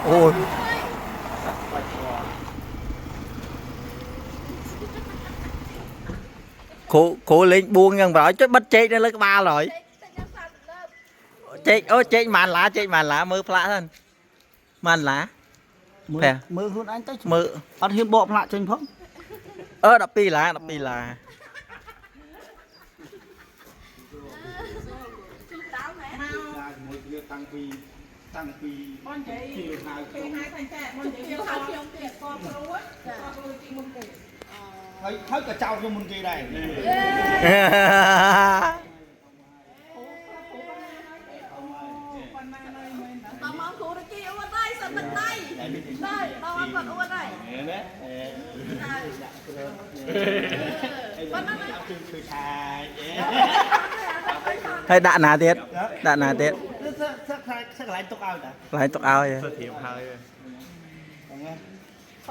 អូយគ្រូគ្រូលេងបួងយ៉ាងប្រហែលចុចបិទចេកនៅលើក្បាលហើយ តែញ៉ាំសាទំនើប ចេកអូចេកម៉ានឡាចេកម៉ានឡាមើលផ្លាកសិនម៉ានឡា មើលមើលខ្លួនឯងទៅ មើល អត់ហ៊ានបកផ្លាកចេញផង អឺ12ឡា12ឡា ជុះដាល់មែន ជាមួយគ្នាតាំងពីតាំងពី បងនិយាយ ពីហៅ គេហៅថាចាបងនិយាយ ជុះហៅខ្ញុំទៀត កគ្រូកគ្រូទីមុនគេ ហើយហើយក៏ចោលខ្ញុំមុនគេដែរ ប៉ុណ្ណាហើយមែន តមកគ្រូរគីអួតហើយសិនមិនដៃដែរតមកគាត់អួតហើយ ណា ប៉ុណ្ណាណា ជើងឈើឆាយ ហើយដាក់ណាទៀតដាក់ណាទៀត សឹកសឹកសឹកកន្លែងទុកឲ្យតា កន្លែងទុកឲ្យ ធៀបហើយ ហ្នឹង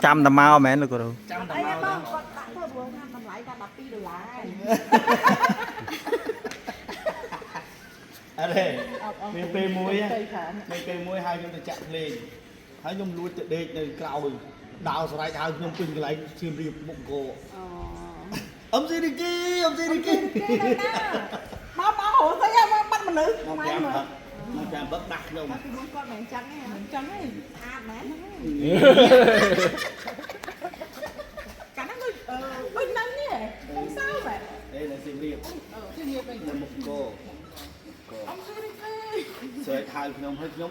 ចាំតែមកមែនលោកគ្រូ ចាំតែ អី មក បងគាត់ដាក់ធ្វើព្រោះថាតម្លៃតែ12ដុល្លារ អរេមានពេលមួយមានពេលមួយហើយខ្ញុំទៅចាក់ភ្លេងហើយខ្ញុំលួចទៅដេកនៅក្រោយដាវស្រែកហៅខ្ញុំពេញកន្លែងសៀមរាបមុខគោអឹមស៊ីរីគីអឹមស៊ីរីគី មកមករស់ស្អីមកបាត់មនុស្ស មក ម៉ែ 5 មើល ផឹកមក5ផឹកដាស់ខ្ញុំ ពីមុនគាត់មិនចឹងទេ មិនចឹងទេ ស្អាតមែន កាលហ្នឹងដូចអឺដូចនឹងនេះហងសៅបែ អេនៅសៀមរាប ជឿនិយាយវិញ នៅមុខគោ អំស៊ីរីគី ស្រែកហៅខ្ញុំហើយខ្ញុំ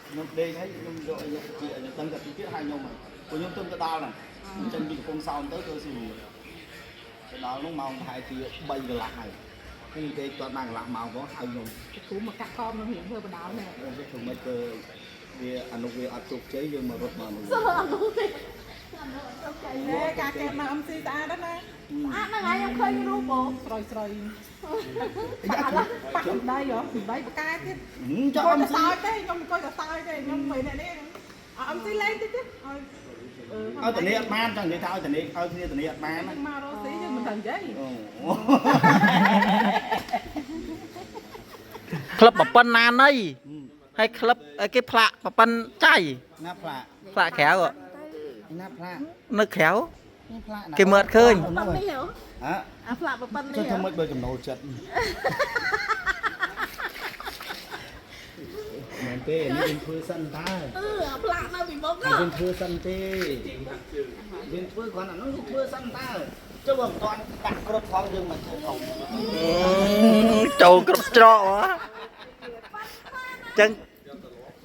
ខ្ញុំដេកហើយខ្ញុំយកអីយកជាខ្ញុំដឹងតែទីទៀតហៅខ្ញុំហើយព្រោះខ្ញុំទៅទៅដល់ហ្នឹងខ្ញុំចេញពីកំពង់សោមទៅទៅសៀមរាបទៅដល់នោះម៉ោងប្រហែលជា3កន្លះហើយខ្ញុំដេកទាន់បានកន្លះម៉ោងផងហៅខ្ញុំ គ្រូមកកាក់កមនឹងរៀងធ្វើបដានេះ ខ្ញុំធ្វើមិនគឺវាអនុវាអត់ជោគជ័យយើងមករត់មកនោះ សើអនុទេអនុអត់ចៃ ណែការកែមកអំស៊ីស្អាតណាស់ ស្អាតហ្នឹងហើយខ្ញុំឃើញរូបបង ស្រុយស្រុយប៉ះសម្ដីហ៎សម្ដីបកែទៀត ចង់ អង្គុយ អមស៊ី តែសើចទេខ្ញុំអង្គុយតែសើចទេខ្ញុំពេលនេះនេះអំស៊ីលេងតិចទៀតឲ្យ ឲ្យតនីអត់បានចង់និយាយថាឲ្យតនីឲ្យគ្នាតនីអត់បានណា មករស់ស៊ីយើងមិនត្រូវនិយាយ អូ ក្លឹបប្រប៉ុណ្ណាណីហើយក្លឹបគេផ្លាកប្រប៉ុណ្ណចៃ ណាផ្លាក ផ្លាកក្រៅ ណាផ្លាក នៅក្រៅ នេះផ្លាកណា គេមើលអត់ឃើញ ប៉ុណ្នេះហ៎ ហ៎ អាផ្លាកប៉ុណ្នេះ ចុះធ្វើម៉េចបើចំណូលចិត្តមែនទេនេះយើងធ្វើសិនតើ អឺអាផ្លាកនៅពីមុខ ហើយយើងធ្វើសិនទេយើងធ្វើគ្រាន់អានោះយើងធ្វើសិនតើចុះបើមិនទាន់ដាក់គ្រប់ផងយើងមិនធ្វើផង ចូលគ្រប់ច្រកហ៎ចឹង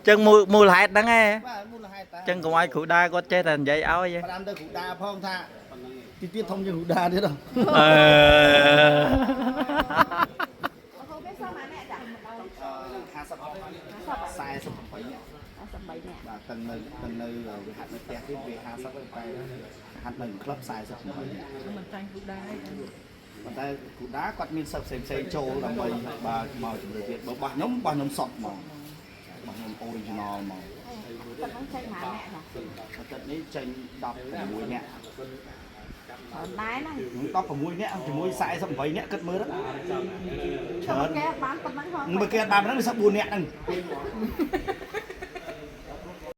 ចឹងមូលមូលហេតុហ្នឹងឯង បាទមូលហេតុតើ ចឹងកុំឲ្យគ្រូដាគាត់ចេះតែនិយាយឲ្យ ផ្ដាំទៅគ្រូដាផងថាទីទៀតធំជាងគ្រូដាទៀតហ៎ អឺ ហូបពេលសមអានេះចា 50 48នាក់ 53នាក់ បាទទាំងនៅទាំងនៅវាហាត់នៅផ្ទះទៀតវា50ទៅតែហាត់នៅក្លឹប48នាក់ មិនចាញ់គ្រូដែរ ប៉ុន្តែគ្រូដាគាត់មានសិស្សផ្សេងផ្សេងចូលដើម្បីបាទមកជំរឿទៀតបើរបស់ខ្ញុំរបស់ខ្ញុំសុតហ្មងរបស់ខ្ញុំ original ហ្មង ប៉ុណ្ណឹងចេញម៉ាអ្នកចា អាទិត្យនេះចេញ16នាក់ ច្រើនដែរណា 16នាក់ជាមួយ48នាក់គិតមើលទៅ ចាំ ច្រើន គេបានប៉ុណ្ណឹងហង បើគេអត់បានប៉ុណ្ណឹងវាសិស្ស4នាក់ហ្នឹង